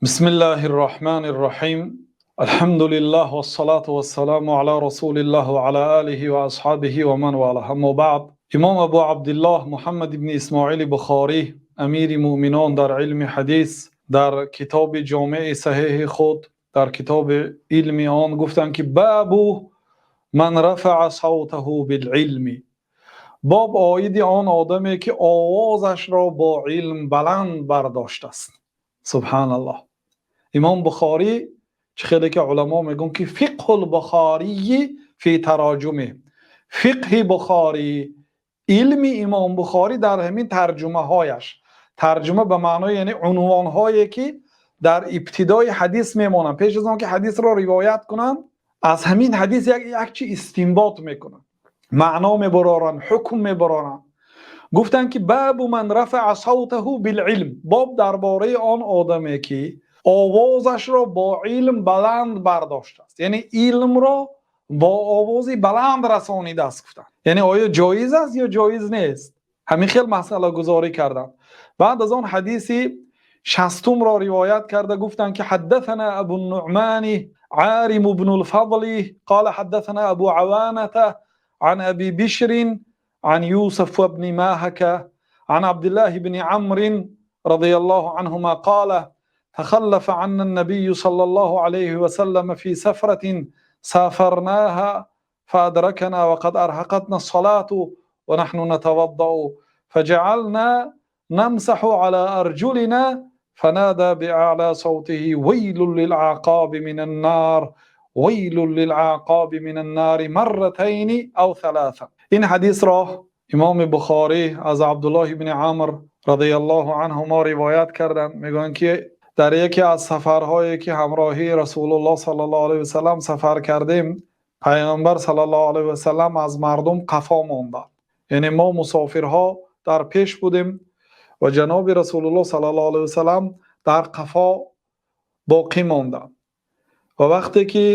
Бисмиллаҳир Роҳманир Роҳим. Алҳамдулиллаҳ вассалату вассаламу ала расулиллаҳ ва ала олиҳи ва асҳобиҳи ва ман валаҳ. Аммо баъд. Имом Абу Абдуллоҳ Муҳаммад ибн Исмоил Бухорӣ, амири мӯъминон дар илми ҳадис, дар китоби Ҷомеи Саҳеҳи худ, дар китоби илми он гуфтанд, ки باب من رفع صوته بالعلم, боб оиди он одаме, ки овозашро бо илм баланд бардоштааст. Субҳоналлоҳ. Имом Бухорӣ, чӣ хеле ки уламо мегӯянд, ки فقه البخاري في تراجمه, фиқҳи Бухорӣ, илми имом Бухорӣ дар ҳамин тарҷумаҳояш. Тарҷума ба маънои, яъне, унвонҳое, ки дар ибтидои ҳадис мемонанд. Пеш аз он ки ҳадисро ривоят кунанд, аз ҳамин ҳадис як чи истинбот мекунанд, маъно мебароранд, ҳукм мебароранд. Гуфтанд, ки باب من رفع صوته بالعلم, боб дар бораи он одаме, ки овозашро бо илм баланд бардоштааст, яъне илмро бо овози баланд расонидааст, гуфтанд. Яъне оё ҷоиз аст ё ҷоиз нест? Ҳамин хел масъалагузорӣ карданд. Баъд аз он ҳадиси 60-умро ривоят карда гуфтанд, ки حدثنا أبو النعمان عارم بن الفضل قال حدثنا أبو عوانة عن أبي بشر عن يوسف بن ماهك عن عبد الله بن عمرو رضي الله عنهما قال: تخلف عنا النبي صلى الله عليه وسلم في سفرة سافرناها، فأدركنا وقد أرهقتنا الصلاة ونحن نتوضأ، فجعلنا نمسح على أرجلنا، فنادى بأعلى صوته: ويل للأعقاب من النار، ويل للأعقاب من النار، مرتين أو ثلاثا. Ин ҳадисро имоми Бухорӣ аз Абдуллоҳ ибни Амр رضي الله عنهما ривоят карданд. Мегӯянд, ки дар яке аз сафарҳое, ки ҳамроҳии Расулуллоҳ صلى الله عليه وسلم сафар кардем, Пайғамбар صلى الله عليه وسلم аз мардум қафо монданд, яъне мо мусофирҳо дар пеш будем ва ҷаноби Расулуллоҳ صلى الله عليه وسلم дар қафо боқӣ монданд. Ва вақте ки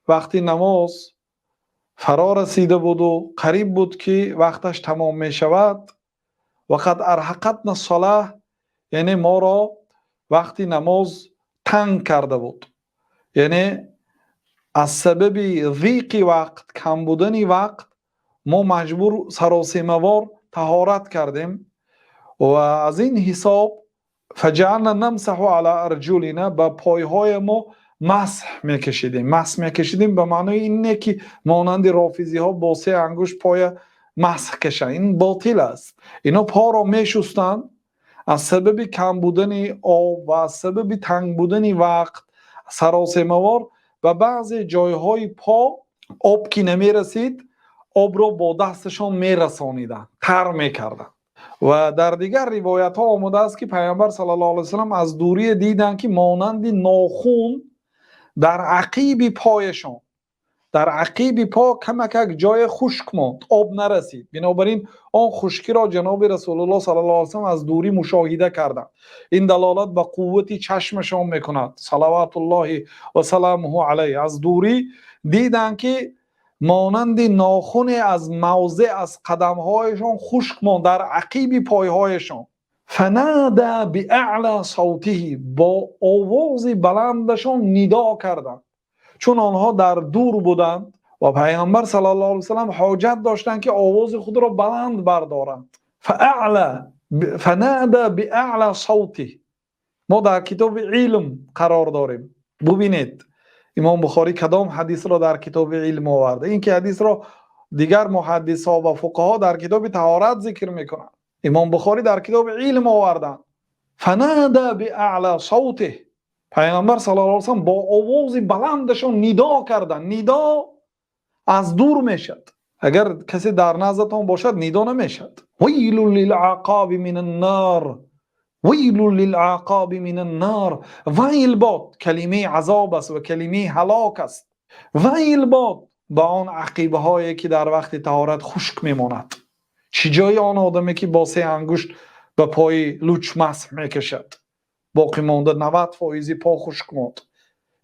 вақти намоз фаро расида буду қариб буд, ки вақташ тамом мешавад, وقد أرهقتنا الصلاة, яъне моро вақти намоз танг карда буд, яъне аз сабаби зиқи вақт, кам будани вақт, мо маҷбур саросемавор таҳорат кардем ва аз ин ҳисоб فجعلنا نمسح على أرجلنا, ба пойҳои мо масҳ мекашидем. Масҳ мекашидем ба маънои ин не, ки монанди рофизиҳо бо се ангушт поя масҳ кашанд, ин ботил аст. Ино поро мешустанд, аз сабаби кам будани об ва аз сабаби танг будани вақт саросемавор ба баъзе ҷойҳои по об ки намерасид, обро бо дасташон мерасониданд, тар мекарданд. Ва дар дигар ривоятҳо омадааст, ки Пайғамбар صلى الله عليه وسلم аз дурие диданд, ки монанди нохун дар ақиби пояшон, дар ақиби по камакак ҷое хушк монд, об нарасид. Бинобар ин он хушкиро ҷаноби Расулуллоҳ صلى الله عليه وسلم аз дурӣ мушоҳида карданд. Ин далолат ба қуввати чашмашон мекунад, صلوات الله وسلامه عليه. Аз дурӣ диданд, ки монанди нохуне аз мавзеъ аз қадамҳояшон хушк монд дар ақиби пойҳояшон. فنادى بأعلى صوته, бо овози баландашон нидо карданд, чун онҳо дар дур буданд ва Пайғамбар صلى الله عليه وسلم ҳоҷат доштанд, ки овози худро баланд бардоранд. فنادى بأعلى صوته. Мо дар китоби илм қарор дорем. Бубинед, имом Бухорӣ кадом ҳадисро дар китоби илм оварда. Ин ки ҳадисро дигар муҳаддисҳо ва фуқаҳо дар китоби таҳорат зикр мекунанд, имом Бухорӣ дар китоби илм оварданд. فنادى بأعلى صوته, Пайғамбар صلى الله عليه وسلم бо овози баландашон нидо карданд. Нидо аз дур мешад, агар касе дар наздатон бошад, нидо намешад. ويل للأعقاب من النار، ويل للأعقاب من النار. Вайл бод, калимаи азоб аст ва калимаи ҳалок аст. Вайл бод ба он ақибҳое, ки дар вақти таҳорат хушк мемонад. Чӣ ҷои он одаме, ки бо се ангушт ба пои луч масҳ мекашад, боқӣ монда 90 фоизи по хушк монд.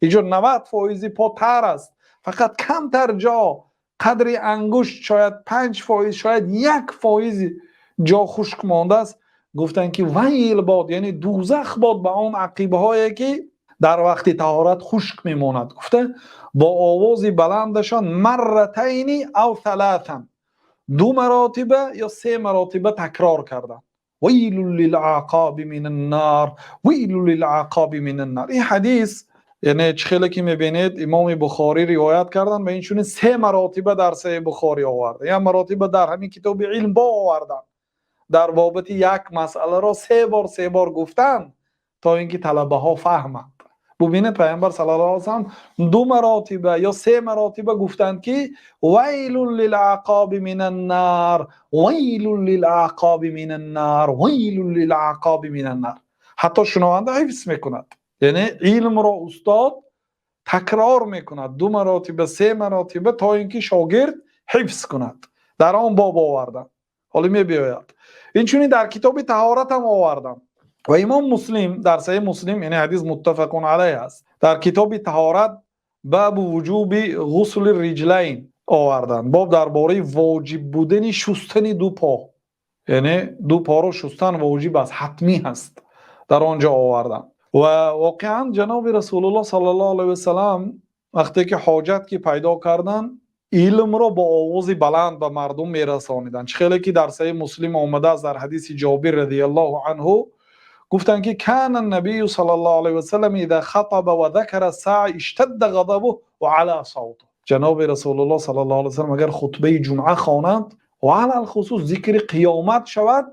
Инҷо 90 фоизи по тар аст, фақат камтар ҷо, қадри ангушт, шояд 5%, шояд 1 фоизи ҷо хушк мондааст. Гуфтанд, ки вайл бод, яъне дӯзах бод ба он ақибҳое, ки Дар вақти таҳорат хушк мемонад, гуфта бо овози баландашон مرتين أو ثلاثا, ду маротиба ё се маротиба такрор карданд: ويل للأعقاب من النار، ويل للأعقاب من النار. Ин ҳадис, яъне чӣ хеле ки мебинед, Имом Бухорӣ ривоят карданд ва инчунин се маротиба дар Саҳеҳи Бухорӣ оварда, як маротиба дар ҳамин китоби илм бо оварданд. Дар бобати як масъала се бор, се бор гуфтанд, то инки талабаҳо фаҳманд. Бубинед, Паёмбар саллаллоҳу алайҳи васаллам ду маротиба ё се маротиба гуфтанд, ки ويل للأعقاب من النار، ويل للأعقاب من النار، ويل للأعقاب من النار. Ҳатто шунаванда ҳифз мекунад, яъне илмро устод такрор мекунад ду маротиба, се маротиба, то инки шогирд ҳифз кунад. Дар он боб оварданд, ҳоло меояд. Инчунин дар китоби таҳорат ҳам овардам ва Имом Муслим дар Саҳеҳи Муслим, яъне ҳадис متفق عليه аст, дар китоби таҳорат باب وجوب غسل الرجلين оварданд, боб дар бораи воҷиб будани шустани ду по, яъне ду поро шустан воҷиб аст, ҳатмӣ аст, дар он ҷо оварданд. Ва воқеан ҷаноби Расулуллоҳ саллаллоҳу алайҳи васаллам вақте ки ҳоҷат ки пайдо карданд, илмро бо овози баланд ба мардум мерасониданд. Чӣ хеле ки дар Саҳеҳи Муслим омадааст, дар ҳадиси Ҷобир радиаллоҳу анҳу гуфтанд, ки كان النبي صلى الله عليه وسلم إذا خطب وذكر الساعة اشتد غضبه وعلا صوته. Ҷаноби Расулуллоҳ саллаллоҳу алайҳи васаллам агар хутбаи ҷумъа хонанд ва алалхусус зикри қиёмат шавад,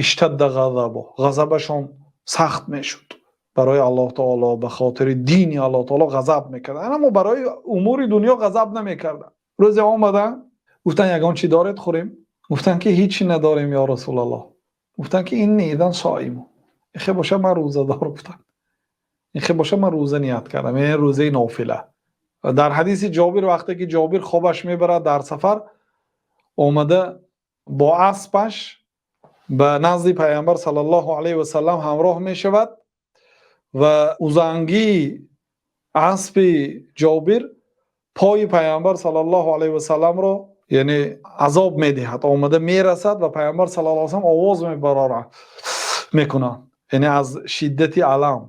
اشتد غضبه, ғазабашон сахт мешуд. Барои Аллоҳ таоло, ба хотири дини Аллоҳ таоло ғазаб мекарданд, аммо барои умури дунё ғазаб намекарданд. Рӯзе омаданд, гуфтанд: «Ягон чӣ доред, хӯрем?» Гуфтанд, ки ҳеҷ надорем, ё Расулаллоҳ. Гуфтанд, ки إني إذن صائم, ихе боша, ман рӯзадор. Гуфтанд: ихе боша, ман рӯза ният кардам, яъне рӯзаи нофила. Дар ҳадиси Ҷобир, вақте ки Ҷобир хобаш мебарад дар сафар, омада бо аспаш ба назди Пайғамбар саллаллоҳу алайҳи васаллам ҳамроҳ мешавад ва узангии аспи Ҷобир пои Пайғамбар саллаллоҳу алайҳи васалламро, яъне, азоб медиҳад. Омада мерасад ва Пайғамбар саллаллоҳу алайҳи васаллам овоз мебарорад, мекунанд, яъне аз шиддати алам.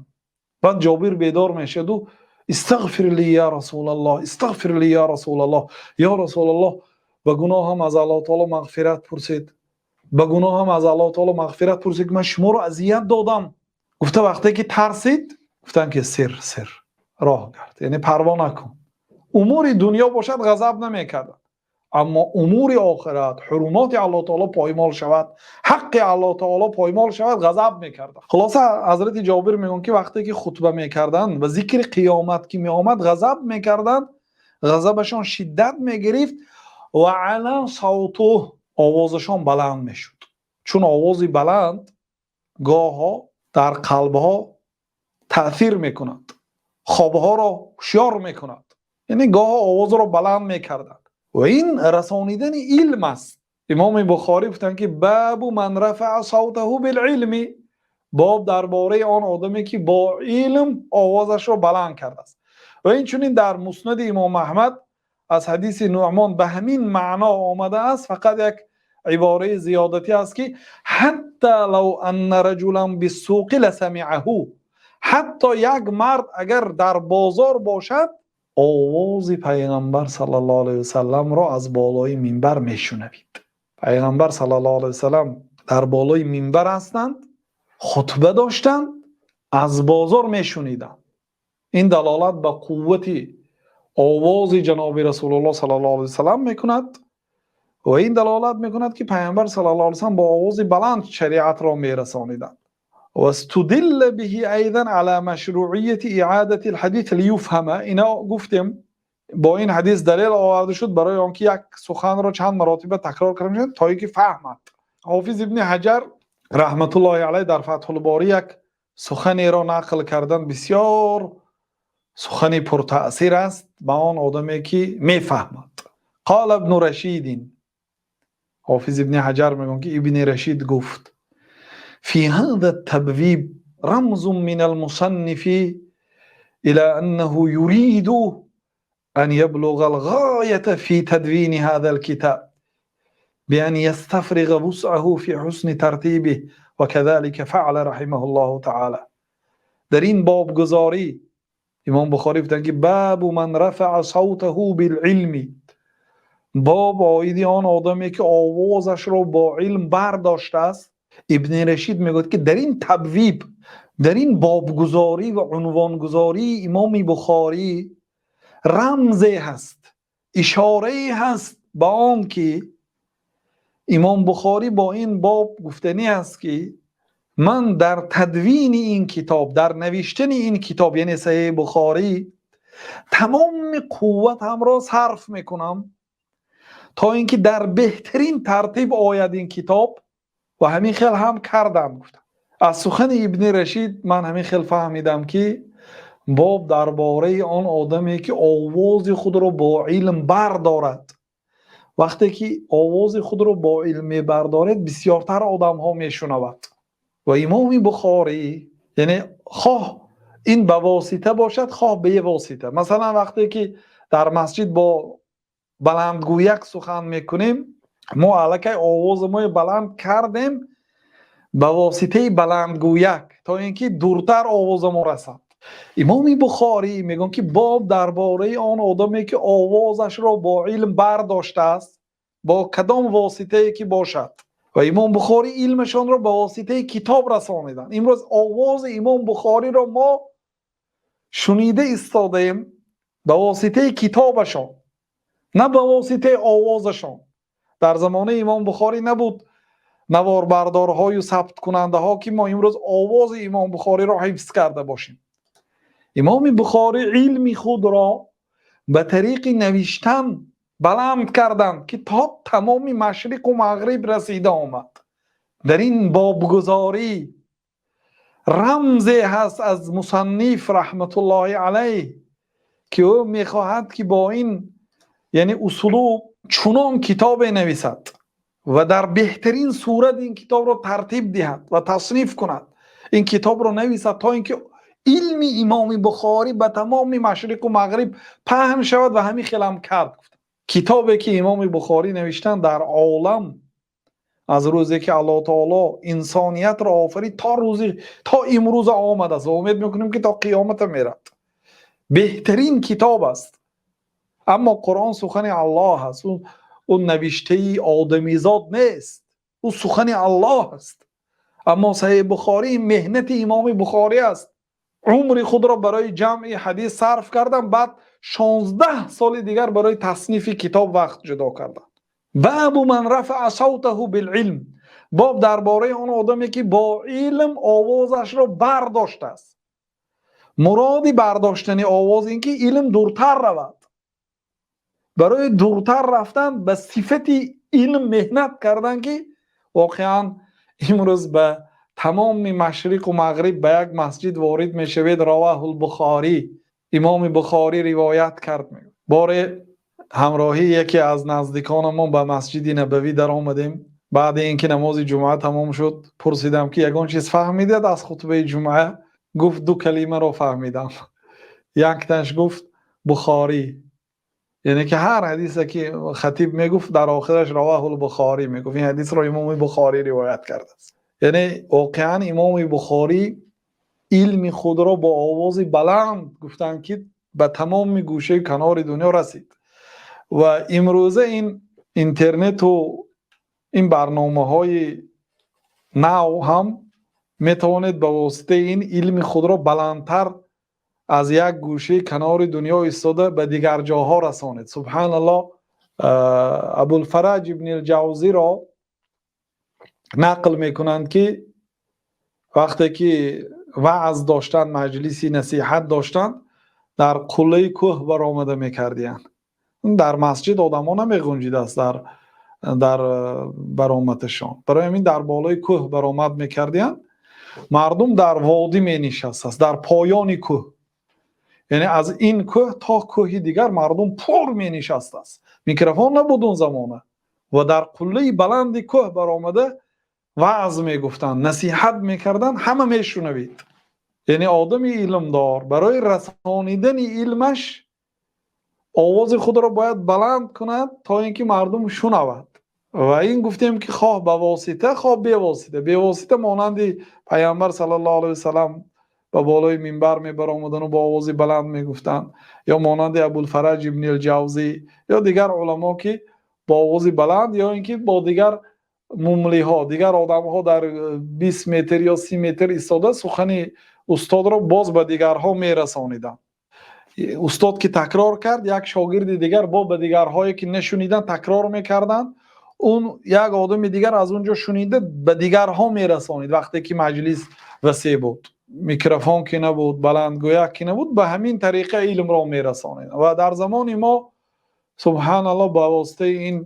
Баъд Ҷобир бедор мешаваду: استغفر لي يا رسول الله، استغفر لي يا رسول الله, ё Расулаллоҳ, ба гуноҳам аз Аллоҳ таоло мағфират пурсед, ба гуноҳам аз Аллоҳ таоло мағфират пурсед, ки ман шуморо азият додам, гуфта, вақте ки тарсид, гуфтанд, ки сир, сир, роҳ гард, яъне парво накун. Умури дунё бошад, ғазаб намекарданд, аммо умури охират, ҳурумоти Аллоҳ таоло поймол шавад, ҳаққи Аллоҳ таоло поймол шавад, ғазаб мекарданд. Хулоса, ҳазрати Ҷобир мегӯянд, ки вақте ки хутба мекарданд ва зикри қиёмат ки меомад, ғазаб мекарданд, ғазабашон шиддат мегирифт وعلا صوته, овозашон баланд мешуд, чун овози баланд гоҳо дар қалбҳо таъсир мекунад, хобҳоро ҳушёр мекунад, яъне гоҳо овозро баланд мекарданд ва ин расонидани илм аст. Имоми Бухорӣ гуфтанд, ки باب من رفع صوته بالعلم, боб дар бораи он одаме, ки бо илм овозашро баланд кардааст. Ва инчунин дар Муснади Имом Аҳмад аз ҳадиси Нуъмон ба ҳамин маъно омадааст, фақат як ибораи зиёдатӣ аст, ки حتى لو أن رجلا بالسوق لسمعه, ҳатто як мард агар дар бозор бошад, овози Пайғамбар саллаллоҳу алайҳи васалламро аз болои минбар мешунавид. Пайғамбар саллаллоҳу алайҳи васаллам дар болои минбар ҳастанд, хутба доштанд, аз бозор мешуниданд. Ин далолат ба қуввати овози ҷаноби Расулуллоҳ саллаллоҳу алайҳи васаллам мекунад ва ин далолат мекунад, ки Пайғамбар саллаллоҳу алайҳи васаллам бо овози баланд шариатро мерасониданд. واستدل به أيضا على مشروعية إعادة الحديث ليفهم. Ина гуфтем, бо ин ҳадис далел оварда шуд барои он ки як суханро чанд маротиба такрор карда мешавад, то ин ки фаҳмад. Ҳофиз Ибни Ҳаҷар раҳматуллоҳи алайҳ дар Фатҳулборӣ як суханеро нақл кардан, бисёр сухани пуртаъсир аст ба он одаме, ки мефаҳмад. قال ابن رشيد, Ҳофиз Ибни Ҳаҷар мегӯяд, ки Ибни Рашид гуфт: في هذا التبويب رمز من المصنف إلى أنه يريد أن يبلغ الغاية في تدوين هذا الكتاب بأن يستفرغ وسعه في حسن ترتيبه، وكذلك فعل رحمه الله تعالى. Дар ин бобгузорӣ Имом Бухорӣ гуфтанд, ки باب من رفع صوته بالعلم. Боб оиди он одаме, ки овозашро бо илм бардоштааст. Ибни Рашид мегӯяд, ки дар ин табвиб, дар ин бобгузорӣ ва унвонгузории Имоми Бухорӣ рамзе ҳаст, ишорае ҳаст ба он ки Имом Бухорӣ бо ин боб гуфтанӣ аст, ки ман дар тадвини ин китоб, дар навиштани ин китоб, яъне Саҳеҳи Бухорӣ, тамоми қувватамро сарф мекунам, то инки дар беҳтарин тартиб ояд ин китоб, ва ҳамин хел ҳам кардам, гуфтам. Аз сухани Ибни Рашид ман ҳамин хел фаҳмидам, ки боб дар бораи он одаме, ки овози худро бо илм бардорад. Вақте ки овози худро бо илм мебардорад, бисёртар одамҳо мешунаванд. Ва Имоми Бухорӣ, яъне хоҳ ин ба восита бошад, хоҳ бевосита, масалан, вақте ки дар масҷид бо баландгӯяк сухан мекунем, мо аллакай овози мо баланд кардем ба воситаи баландгӯяк, то инки дуртар овози мо расад. Имоми Бухорӣ мегӯянд, ки боб дар бораи он одаме, ки овозашро бо илм бардоштааст, бо кадом воситае ки бошад. Ва Имом Бухорӣ илмашонро ба воситаи китоб расониданд. Имрӯз овози Имом Бухориро мо шунида истодаем ба воситаи китобашон, на ба воситаи овозашон. Дар замонаи Имом Бухорӣ набуд наворбардорҳою сабткунандаҳо, ки мо имрӯз овози Имом Бухориро ҳифз карда бошем. Имоми Бухорӣ илми худро ба тариқи навиштан баланд карданд, ки то тамоми машриқу мағриб расида омад. Дар ин бобгузорӣ рамзе ҳаст аз мусанниф, раҳматуллоҳи алайҳ, ки ӯ мехоҳад, ки бо ин, яъне услуб, чунон китобе нависад ва дар беҳтарин сурат ин китобро тартиб диҳад ва тасниф кунад, ин китобро нависад, то инки илми Имоми Бухорӣ ба тамоми машриқу мағриб паҳн шавад. Ва ҳамин хелам кард. Китобе ки Имоми Бухорӣ навиштанд, дар олам аз рӯзе ки Аллоҳ таоло инсониятро офарид то имрӯза омадааст ва умед мекунем, ки то қиёмата мерад, беҳтарин китоб аст. Аммо Қуръон сухани Аллоҳ аст, ӯ навиштаи одамизод нест, ӯ сухани Аллоҳ аст. Аммо Саҳеҳи Бухорӣ меҳнати Имоми Бухорӣ аст. Умри худро барои ҷамъи ҳадис сарф кардам, баъд 16 соли дигар барои таснифи китоб вақт ҷудо кардам. باب من رفع صوته بالعلم. Боб дар бораи он одаме, ки бо илм овозашро бардоштааст. Муроди бардоштани овоз ин ки илм дуртар равад. Барои дуртар рафтан ба сифати илм меҳнат кардан, ки воқеан имрӯз ба тамоми машриқу мағриб ба як масҷид ворид мешавед, رواه البخاري, Имоми Бухорӣ ривоят кард. Боре ҳамроҳии яке аз наздиконамон ба Масҷиди Набавӣ даромадем. Баъди ин ки намози ҷумъа тамом шуд, пурсидам, ки ягон чиз фаҳмидед аз хутбаи ҷумъа? Гуфт: «Ду калимаро фаҳмидам». Якташ, гуфт, Бухорӣ, яъне ки ҳар ҳадисе ки хатиб мегуфт, дар охираш رواه البخاري мегуфт, ин ҳадисро Имоми Бухорӣ ривоят кардааст. Яъне воқеан Имоми Бухорӣ илми худро бо овози баланд гуфтанд, ки ба тамоми гӯшаи канори дунё расид. Ва имрӯза ин интернету ин барномаҳои нав ҳам метавонед ба воситаи ин илми худро баландтар аз як гӯшаи канори дунё истода ба дигар ҷоҳо расонед. Субҳаналлоҳ, Абулфараҷ ибни Ҷавзиро нақл мекунанд, ки вақте ки ваъз доштанд, маҷлиси насиҳат доштанд, дар қуллаи кӯҳ баромада мекардиянд. Дар масҷид одамҳо намеғунҷидааст дар баромадашон, барои ҳамин дар болои кӯҳ баромад мекардиянд, мардум дар водӣ менишастааст, дар поёни кӯҳ. Яъне аз ин кӯҳ то кӯҳи дигар мардум пур менишастааст. Микрофон набуд он замона ва дар қуллаи баланди кӯҳ баромада ваъз мегуфтанд, насиҳат мекарданд, ҳама мешунавид. Яъне одами илмдор барои расонидани илмаш овози худро бояд баланд кунад, то ин ки мардум шунавад. Ва ин гуфтем, ки хоҳ ба восита, хоҳ бевосита. Бевосита монанди Пайғамбар саллаллоҳу алайҳи васаллам. Ба болои минбар мебаромаданд ва бо овози баланд мегуфтанд, ё монанди Абулфараҷ ибни Ҷавзӣ ё дигар уламо, ки бо овози баланд ё инки бо дигар мумлиҳо, дигар одамҳо дар 20 метр ё 30 метр истода, сухани устодро боз ба дигарон мерасониданд. Устод ки такрор кард, як шогирди дигар боз ба дигароне ки нашниданд такрор мекарданд. Он як одами дигар аз он ҷо шунида ба дигарон мерасонид. Вақте ки маҷлис васеъ буд, микрофон ки набуд, баландгӯяк ки набуд, ба ҳамин тариқа илмро мерасониданд. Ва дар замони мо, субҳоналлоҳ, ба воситаи ин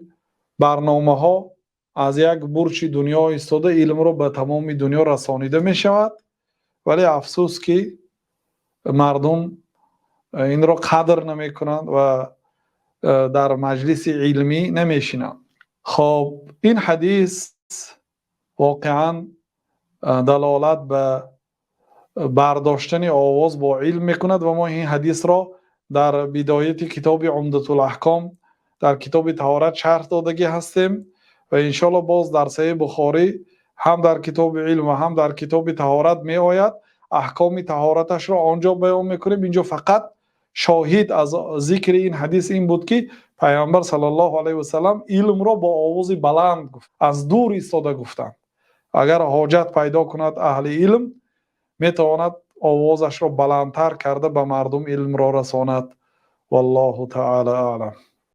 барномаҳо аз як бурҷи дунё истода илмро ба тамоми дунё расонида мешавад. Вале афсӯс ки мардум инро қадр намекунанд ва дар маҷлиси илмӣ наменишинанд. Хуб, ин ҳадис воқеан далолат ба бардоштани овоз бо илм мекунад ва мо ин ҳадисро дар ибтидои китоби Умдатул-аҳком дар китоби таҳорат шарҳ додагӣ ҳастем ва иншооллоҳ боз дар Саҳеҳи Бухорӣ ҳам дар китоби илм ва ҳам дар китоби таҳорат меояд. Аҳкоми таҳораташро он ҷо баён мекунем. Инҷо фақат шоҳид аз зикри ин ҳадис ин буд, ки Паёмбар саллаллоҳу алайҳи васаллам илмро бо овози баланд гуфт, аз дур истода гуфтанд. Агар ҳоҷат пайдо кунад, аҳли илм метавонад овозашро баландтар карда ба мардум илмро расонад. Валлоҳу таъоло аълам.